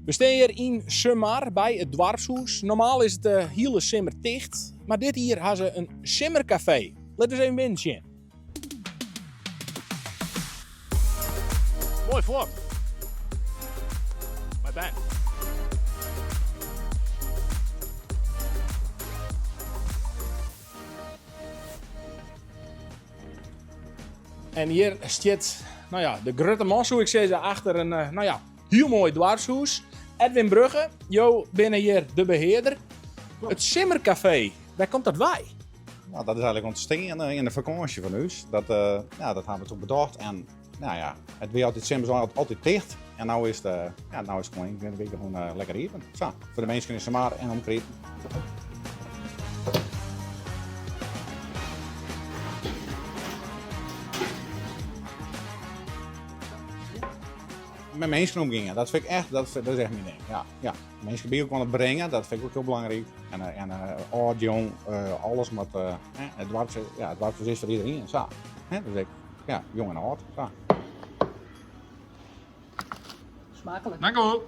We stean hjir yn Sumar by it doarpshûs. Normaal is it de hiele simmer ticht, mar dit jier ha se in simmerkafee. Lit ús even binnen sjen. Moai flot. Mei bern. En hjir stiet, no ja, de grutte man soe ik sizze, achter in, eh, no ja, hiel moai doarpshûs. Edwin Brugge, jo binne hjir de behearder. It Simmerkafee, wêr komt dat wei? Nou, dat is eigenlijk ûntstean eh, yn de fakânsje fan ús. Dat, uh, ja, dat hawwe we toen bedocht. En nou ja, it wie altyd simmers altyd ticht. En no is it, uh, ja, no is it gewoan in wike gewoan uh, lekker iepen. Sa, foar de minsken yn Sumar en omkriten. Met minsken omgean, dat fyn ik echt, dat, dat is echt myn ding. Ja, ja. Minsken by elkoar bringe, dat fyn ik ek hiel belangryk. En, eh, en uh, âld, jong, uh, alles moat, uh, it doarp, ja, it doarp is foar iedereen. Sa. Hè, dus ik, ja, jong en âld. Sa. Smakelijk. Dank u.